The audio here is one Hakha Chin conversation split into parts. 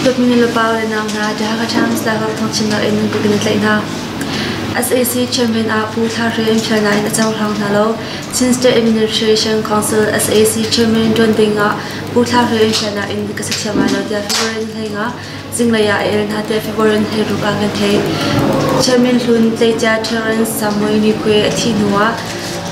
Dawtmi nulepa le nau hna, Hakha Times Laikhal thawngchimnak in nan kut in a tlaih hna. SAC chairman ah Pu Thla Hre an fial nain a cohlang hna lo. Chin State Administration Council SAC chairman ṭuan ding ah Pu Thla Hre an fial nain ka si thiam lai lo tiah February 15 zinglei ah a el hna tiah February 16 ah kan theih. Chairman hlun tleicia Terence Samuel Ni Khuai a thih hnu ah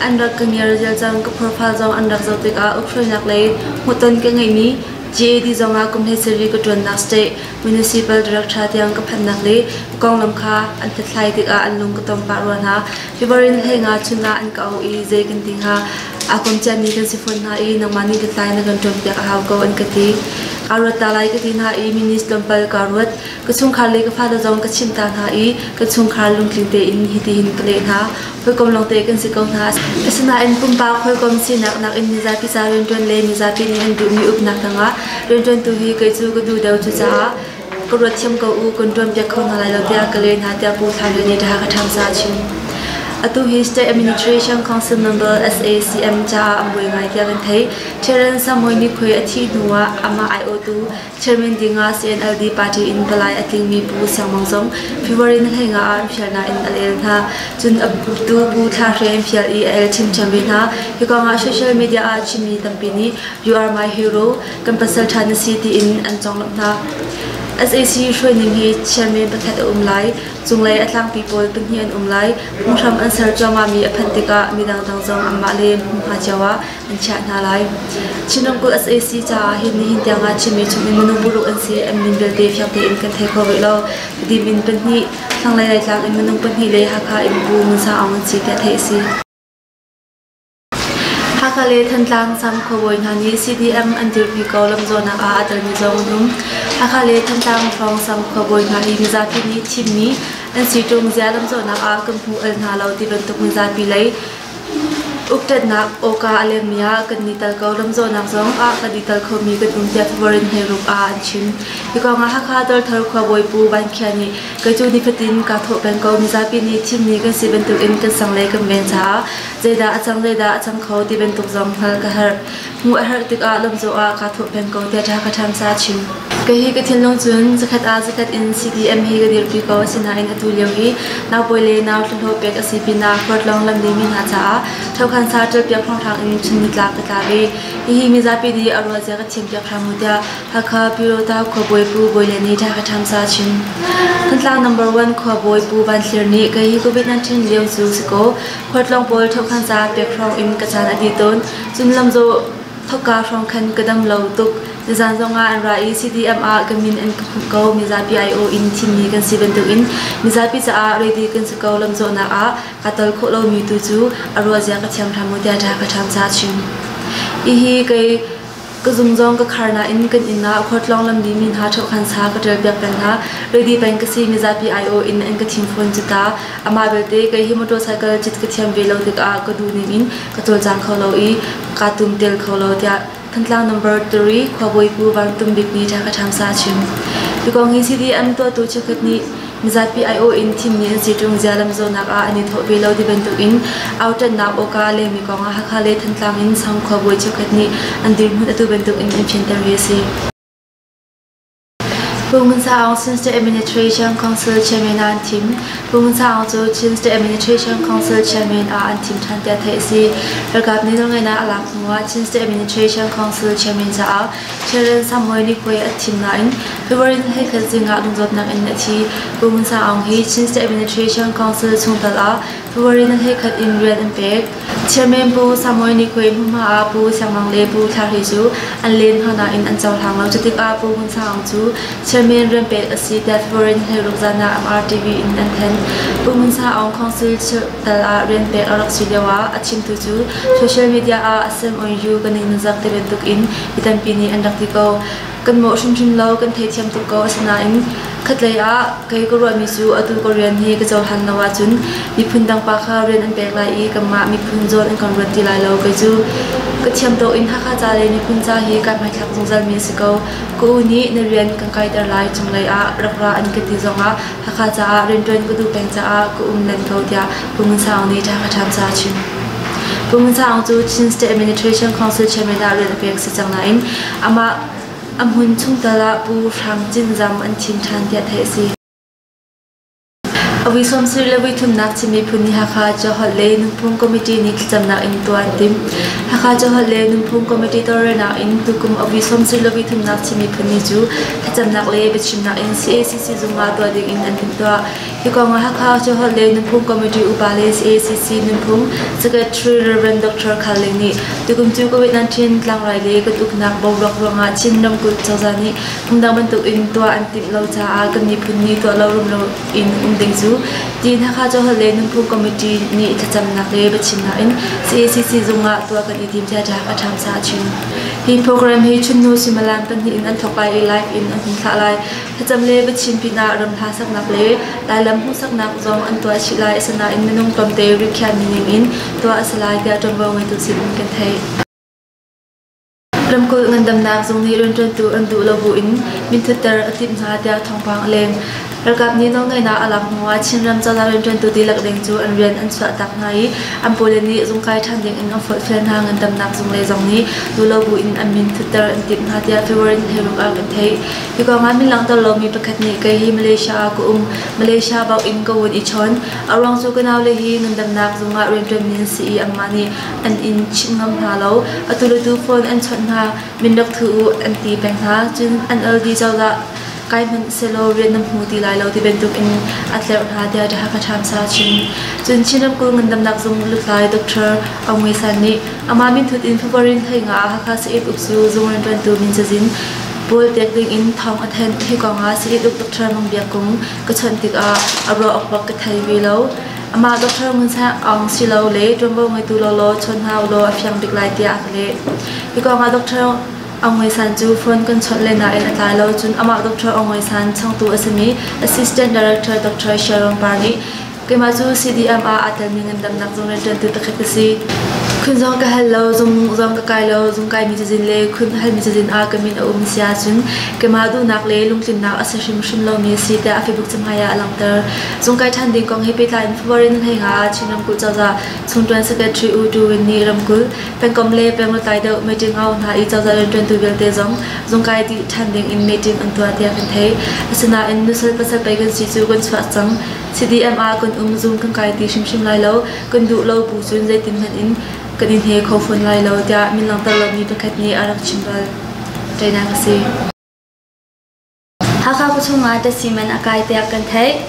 an rak ka ngiar zial cang. Ka profile zong an rak zoh tikah ukhruainak lei hmuhton ka ngeihmi GAD zongah kum 13 ka ṭuannak state municipal director tiang ka phanhnak le ka konglam kha an hlathlai tikah an lung ka tom pah rua hna. February 15 chun ah an ka auh i zei kan ti hnga? Aa kom ciami kan si fawn hna i nangmah nih hlathlai na kan ṭuanpiak a hau ko an ka ti. Kaa ruat ta lai ka ti hna i minutes tlawmpal kaa ruat. Ka chungkhar le ka fale zong ka chimh ta hna i ka chungkhar lungtling tein hitihin ka leh hna. Hawikom lawngte kan si ko hna. Asinain pumpak hawikom sinak nakin mizapi ca rianṭuan le mizapi nih an duhmi uknak tangah rianṭuantu hi kei cu ka duh deuh. Cucaah ka ruat thiam ko u, kan ṭuanpiak kho hna lai lo tiah ka leh hna tiah Pu Thla Hre nih Hakha Times ah a chim. Atu hi State Administration Council Member SACM caah an buai ngai tiah kan theih. Terence Samuel Nikhuai a thih hnu ah amah aiawhtu Chairman dingah CNLD party in palai a tlingmi Pu Siang Mang zong February ni 15 ah an fial nain a el hna. Cun a tu Pu Thla Hre an fial i a el ṭhiamṭhiam ve hna. Hi kongah social media ah chimmi tampi nih You are my hero, kan pasal ṭha na si tiin an conglawmh hna. SAC hruaining hi chairman pakhat a um lai. Cunglei a tlangpi pawl pahnih an um lai. Phunghram an ser cuahmahmi a phanh tikah midang dang zong anmah le hmunhma cio ah an chiah hna lai. Chin ramkulh SAC caah hin nihin tiangah Chinmi chungin minung paruk an si. An min belte fiang tein kan thei kho rih lo. Tedim in pahnih, thlanglei Laitlang in minung pahnih le Hakha in Pu Ngun Sang Aung an si tiah theih a si. Hakha le Thantlang sang khuabawi hna nih CDM an dirpi ko lamzawhnak ah a telmi zong an um. Hakha le Thantlang hrawng sang khuabawi hna hi mizapi nih thimmi an si ṭung zia lamzawhnak ah kan hmu al hna lo ti bantuk mizapi lei Ukṭatnak awka a lengmi ah kan i tel ko. Lamzawhnak zong ah kan i tel khomi kan um tiah February 16 ah an chim. Hi kong ah Hakha Dawrthar khuabawi Pu Van Khia nih kei cu nifatin kaa thawh peng ko. Mizapi nih thimmi kan si bantukin kan sang le kan veng caah zeidah a cang zeidah a cang kho ti bantuk zong hngalh ka herh. Hmuh a herh tikah lamzawh ah kaa thawh peng ko tiah Hakha Times ah a chim. Kei hi ka thinlung cun zakhat ah zakhat in CDM hi ka dirpi ko. Asinain atu lio hi naupawi le nau thlahlawh pek a si pinah khualtlawng lamli hna caah ṭhokhan sa ṭialpiak hrawnghrang in chun nitlak ka tla ve. Hihi mizapi nih a ruahzia ka thiampiak hram u tiah Hakha Pyidawta khuabawi Pu Bawi Lian nih Hakha Times ah a chim. Thantlang number one khuabawi Pu Van Thlir nih kei hi COVID-19 lio cu si kaw khualtlawng pawl ṭhokhan sa pek hrawng in ka caan a dih tawn. Cun lamzawh Thawkka hrawng khan ka dam lo tuk. Nizan zongah an ra i CDM ah ka min an ka khumh ko. Mizapi aiawh in thimmi kan si bantukin mizapi caah ready kan si ko. Lamzawhnak ah kaa tel khawh lomi tu cu a ruahzia ka thiam hram u tiah ṭha ka ṭham ca a chim. Hihi kei ka zung zong ka khar nain kan inn ah khualtlawng lamli mi hna ṭhohkhan sa ka ṭialpiak peng hna. Ready peng ka si mizapi aiawh in an ka thim fawn cu ta. Amah belte kei hi motorcycle cit ka thiam ve lo tikah ka duh ning in ka cawlcang kho lo i kaa tum tel kho lo tiah Thantlang number 3 khuabawi Pu Van Tum Bik nih Hakha Times ah a chim. Hi kong hi CDM tuahtu cheukhat nih mizapi aiawh in thimmi an si ṭung zia lamzawhnak ah an i thawh ve lo ti bantuk in auṭannak awka lengmi kong ah Hakha le Thantlang in sang khuabawi cheukhat nih an dirhmun atu bantuk in an fianter hi a si. Pu Ngun Sa Aung Chin State Administration Council Chairman ah an thim. Pu Ngun Sa Aung cu Chin State Administration Council Chairman ah an thim ṭhan tiah theih a si. Ralkap nih nawlngeihnak a lak hnuah Chin State Administration Council Chairman caah Chairman Samuel Ni Khuai a thim nain February 21 zing ah lungzawtnak in a thi. Pu Ngun Sa Aung hi Chin State Administration Council chungtel ah February 21 in rian an pek. Chairman Pu Samuel Ni Khuai hmunhma ah Pu Siang Mang le Pu Thla Hri cu an len hna nain an cohlang lo. Cutikah Pu Ngun Sang Aung cu chairman rian pek a si tiah February 16 zan ah MRTV in an thanh. Pu Ngun Sang Aung Council tal ah rian pek a rak si lio ah a chimtu cu social media ah a sem on you kan in zak ti bantuk in mi tampi nih an rak ti ko. Kan mawh hrimhrim lo, kan theithiam tuk ko. Asinain khatlei ah kei ka ruahmi cu atu ka rian hi ka cohlan lo ahcun miphun dang pa kha rian an pek lai i kanmah miphun zawn an kan ruat ti lai lo. Kei cu ka thiam tawk in Hakha ca le miphun ca hi kai hmaithlak zungzalmi a si ko. Ka u nih na rian kan kaiter lai cunglei ah rak ra an ka ti zongah Hakha caah rianṭuan ka duh peng caah ka um len ko tiah Pu Ngun Sang nih Hakha Times ah a chim. Pu Ngun Sang cu Chin State Administration Council Chairman ah rian a pek si cang nain amah A hmun chungtel ah Pu Hrang Cin Zam an thim ṭhan tiah theih a si. A vui 70 le vui thumnak Chin miphun nih Hakha Caholh le Nunphung Committee nih thlacamnak in tuah an timh. Hakha Caholh le Nunphung Committee tawlrelnak in tukum a vui 70 le vui thumnak Chin miphun ni cu thlacamnak le biachimnak in CACC zung ah tuah ding in an timhtuah. Hi kong ah Hakha Caholh le Nunphung Committee upa le CACC Nunphung Secretary Rev. Dr. Khal Ling nih tukum cu COVID-19 tlangrai le kan uknak boruak ruangah Chin ramkulh cozah nih Phungdang bantukin tuah an timh lo caah kan miphun nih tuah lo rumro in um ding cu tiin Hakha Caholh le Nunphung Committee nih thlacamnak le biachimnak in CACC zung ah tuah kan i tim tiah Hakha Times ah a chim. Hi program hi chunhnu suimilam pahnih in an thawk lai i live in an hun thlah lai. Thlacam le biachim pinah ramhla saknak le Lailam hmuhsaknak zong an tuah chih lai. Asinain minung tlawmte rikhiahmi ning in tuah a si lai tiah ṭuanvo ngeitu sin in kan theih. Ramkulh ngandamnak zung nih rianṭuantu an duh lo buin minthutter a timh hna tiah thawngpang a leng. Ralkap nih nawlngeihnak a lak hnuah Chinram cozah rianṭuantu dihlak ding cu an rian an chuahtak hna i an pawle nih zungkai ṭhan ding in an forhfial hna. Ngandamnak zung lei zong nih duh lo buin an min thutter an timh hna tiah February 16 ah kan theih. Hi kong ah min langhter lomi pakhat nih kei hi Malaysia ah ka um. Malaysia bauh in ka vun i chawn. A ruang cu ka naule hi ngandamnak zung ah rianṭuanmi an si i anmah nih an in chimh ngam hna lo. Atu le tu phone an chawnh hna, min rak thu u an ti peng hna. Cun NLD cozah kai hmanh selaw rian nan hmu ti lai lo ti bantuk in a tlerh hna tiah The Hakha Times ah a chim. Cun Chin ramkulh ngandamnak zung lutlai Dr. Aung Ngwe San nih amah minthut in February 15 ah Hakha State ukcu zung rianṭuantu min cazin pawl pek ding in thawng a thanh. Hi kong ah State uk Dr. Mang Biak Kung ka chawnh tikah a ruah awk bak ka thei ve lo. Amah Dr. Ngun Sang Aung si lo le ṭuanvo ngeitu lawlaw chawn hna ulaw a fiang bik lai tiah a ka leh. Hi kong ah Dr. Aung Ngwe San cu phone kan chawnh len nain a tlai lo. Cun amah Dr. Aung Ngwe San changtu a simi Assistant Director Dr. Sharon Par nih keimah cu CDM ah aa telmi ngandamnak zung rianṭuantu pakhat ka si. Khun zong ka hal lo, zung zong ka kai lo, zung kaimi cazin le khun halmi cazin ah ka min a um si ahcun keimah duhnak le lungtlinnak a si hrimhrim lomi a si tiah a Facebook cahmai ah a langhter. Zungkai ṭhan ding kong he pehtlai in February ni 15 ah Chin ramkulh cozah chungṭuan Secretary U Tu Win nih ramkulh, pengkomh le penglutlai deuh meeting a auh hna i cozah rianṭuantu vialte zong zungkai dih ṭhan ding in meeting an tuah tiah kan theih. Asinain nusal pasal pei kan si cu kan chuah cang. CDM ah kan um zung kan kai ti hrimhrim lai lo. Kan duh lo bu cun zeitin hmanh in kan i hne kho fawn lai lo tiah min langhter lomi pakhat nih a rak chim bal. Ṭainak a si. Hakha khuachung ah datsi man a kai tiah kan theih.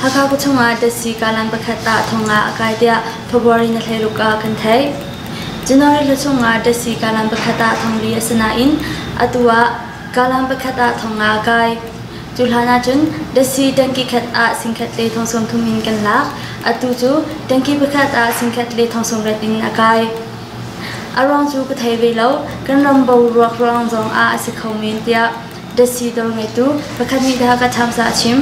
Hakha khuachung ah datsi kalan pakhat ah thong ah a kai tiah February ni 16 ah kan theih. January thla chung ah datsi kalan pakhat ah thong li a si nain atu ah kalan pakhat ah thong nga a kai. Cu hlan ahcun datsi tangki khat ah singkhat le thong 30 in kan lak. Atu cu tangki pakhat ah singkhat le thong 80 in a kai. A ruang cu ka thei ve lo. Kan ram boruak ruang zong ah a si kho men tiah Datsi dawr ngeitu pakhat nih dah ka ṭhamsa a chim.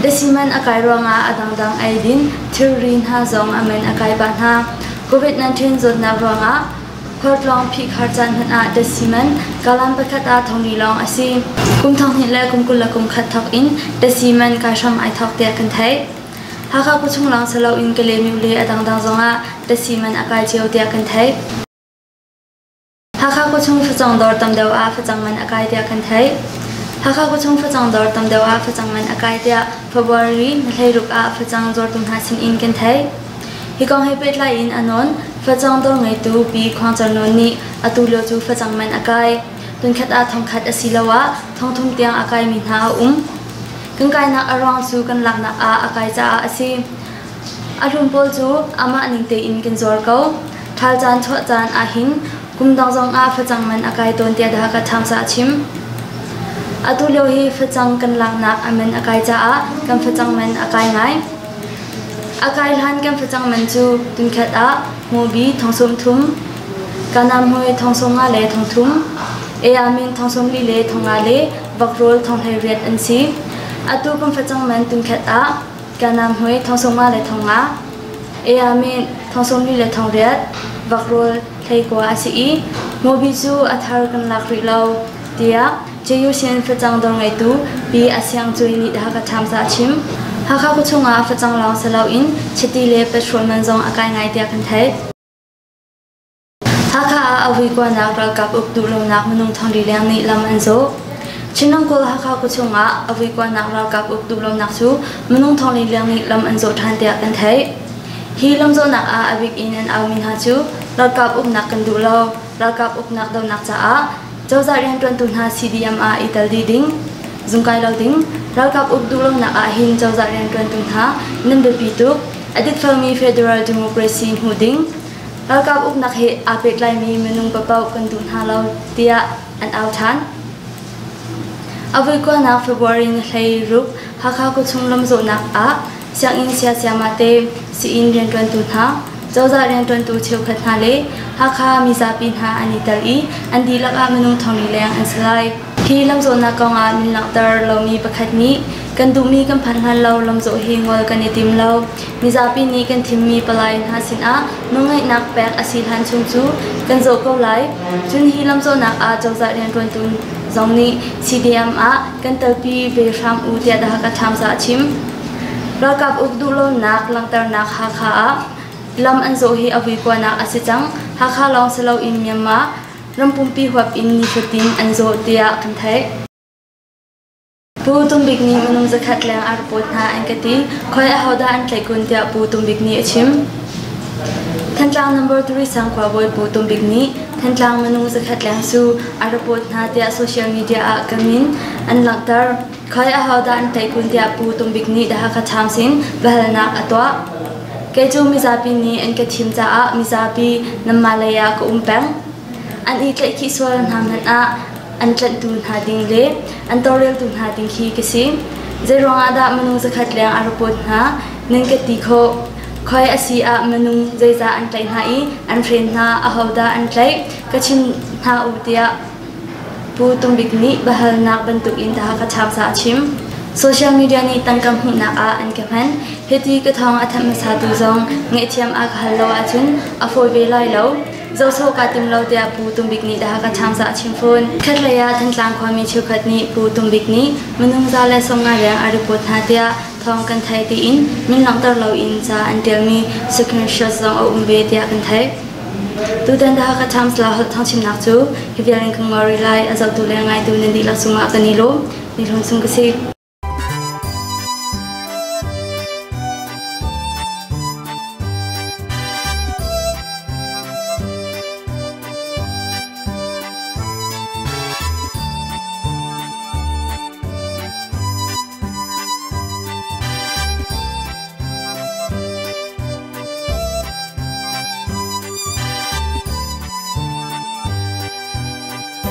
Datsi man a kai ruangah a dangdang eidin thilri hna zong a man a kai pah hna. COVID-19 zawtnak ruangah khualtlawng phihkhar caan hmanh ah datsi man kalam pakhat ah thongli lawng a si. Kum 20 le kum 21 thawk in datsi man kai hram ai thawk tiah kan theih. Hakha khuachung lawng si loin Kalaymyo le a dangdang zongah datsi man a kai cio tiah kan theih. Hakha khuachung facang dawr tam deuh ah facang man a kai tiah kan theih. Hakha khuachung facang dawr tam deuh ah facang man a kai tiah February ni 16 ah facang zuartu hna sin in kan theih. Hi kong he pehtlai in a nawn facang dawr ngeitu Pi Khuang Cer Nawn nih atu lio cu facang man a kai. Tunkhat ah thongkhat asiloah thongthum tiang a kaimi hna a um. Kan kainak a ruang cu kan laknak ah a kai caah a si. A hlum pawl cu amah ning tein kan zuar ko. Ṭhal caan chuah caan ahhin kum dang zongah facang man a kai tawn tiah dah ka ṭhangsa a chim. Atu lio hi facang kan laknak a man a kai caah kan facang man a kai ngai. A kai hlan kan facang man cu tunkhat ah hmubi thong 30, kanamhmui thong 50 le thong thum, eamin thong 40 le thong nga le vakrawl thong 18 an si. Atu kan facang man tunkhat ah Kanamhmui thong 50 le thong nga, Eamin thong 40 le thong riat, vakrawl 19 a si i Mobi cu a thar kan lak rih lo, tiah Jeusien facang dawr ngeitu Pi A Siang Cui nih Hakha Times ah a chim. Hakha khuachung ah facang lawng si loin chiti le petrol man zong a kai ngai tiah kan theih. Hakha ah A vuikuanak ralkap uk duh lonak minung thongli leng nih lam an zawh. Chin ramkulh Hakha khuachung ah a vuikuanak ralkap uk duh lonak cu minung thongli leng nih lam an zawh ṭhan tiah kan theih. Hi lamzawhnak ah a bik in an aumi hna cu ralkap uknak kan duh lo, ralkap uknak donak caah cozah rianṭuantu hna CDM ah i tel dih ding, zungkai lo ding, ralkap uk duh lonak ah hin cozah rianṭuantu hna nan biapi tuk, a dikfelmi federal democracy hmuh ding, ralkap uknak he aa pehtlaimi minung paohpaoh kan duh hna lo tiah an au ṭhan. A voikuanak February ni 16 Hakha khuachung lamzawhnak ah sianginn siasiamah te sii-inn rianṭuantu hna, cozah rianṭuantu cheukhat hna le Hakha mizapi hna an i tel i an dihlak ah minung thongli leng an si lai. Hi lamzawhnak kong ah min langhter lomi pakhat nih kan duhmi kan phanh hlan lo lamzawh hi ngol kan i tim lo. Mizapi nih kan thimmi palai hna sinah nawlngeihnak pek a si hlan chung cu kan zawh ko lai. Cun hi lamzawhnak ah cozah rianṭuantu zong nih CDM ah kan telpi ve hram u tiah The Hakha Times ah a chim. Ralkap uk duhlonak langhternak Hakha ah lam an zawh hi a vuikuanak a si cang. Hakha lawng si loin Myanmar ram pumpi huap in nifatin an zawh tiah kan theih. Pu Tum Bik nih minung zakhat leng a report hna an ka ti. Khoi ahodah an tlaih kun tiah Pu Tum Bik nih a chim. Thantlang number 3 sang khuabawi Pu Tum Bik nih Thantlang minung zakhat leng cu a report hna tiah social media ah ka min an langhter. Khoi ahodah an tlaih kun tiah Pu Tum Bik nih The Hakha Times in biahalnak a tuah. Kei cu mizapi nih an ka thim caah mizapi nanmah lei ah ka um peng. An i tlaihkhih sual hna hmanh ah an tlanhtu hna ding le an tawlreltu hna ding khi ka si. Zeiruang ah dah minung zakhat leng a report hna nan ka ti khawh? Khoi a si ah minung zeizah an tlaih hna i an hren hna, ahodah an tlaih? Ka chim hna u tiah Pu Tum Bik nih biahalnak bantukin The Hakha Times ah a chim. Social media nih tangka hmuhnak ah an ka hman. Hiti ka thawng a thanh hmasatu zong ngaihthiam a ka hal lo ahcun a fawi ve lai lo. Zohsawh kaa tim lo tiah Pu Tum Bik nih The Hakha Times ah a chim fawn. Khatlei ah Thantlang khuami cheukhat nih Pu Tum Bik nih minung 150 leng a report hna tiah thawng kan theih tiin min langhter loin ca an ṭialmi screenshot zong a um ve tiah kan theih. Tutan The Hakha Times la holh thangchimnak cu hi vial in kan ngol rih lai. A zohtu le ngaitu nan dihlak cungah kan i lawm. Ni hlun sung ka si.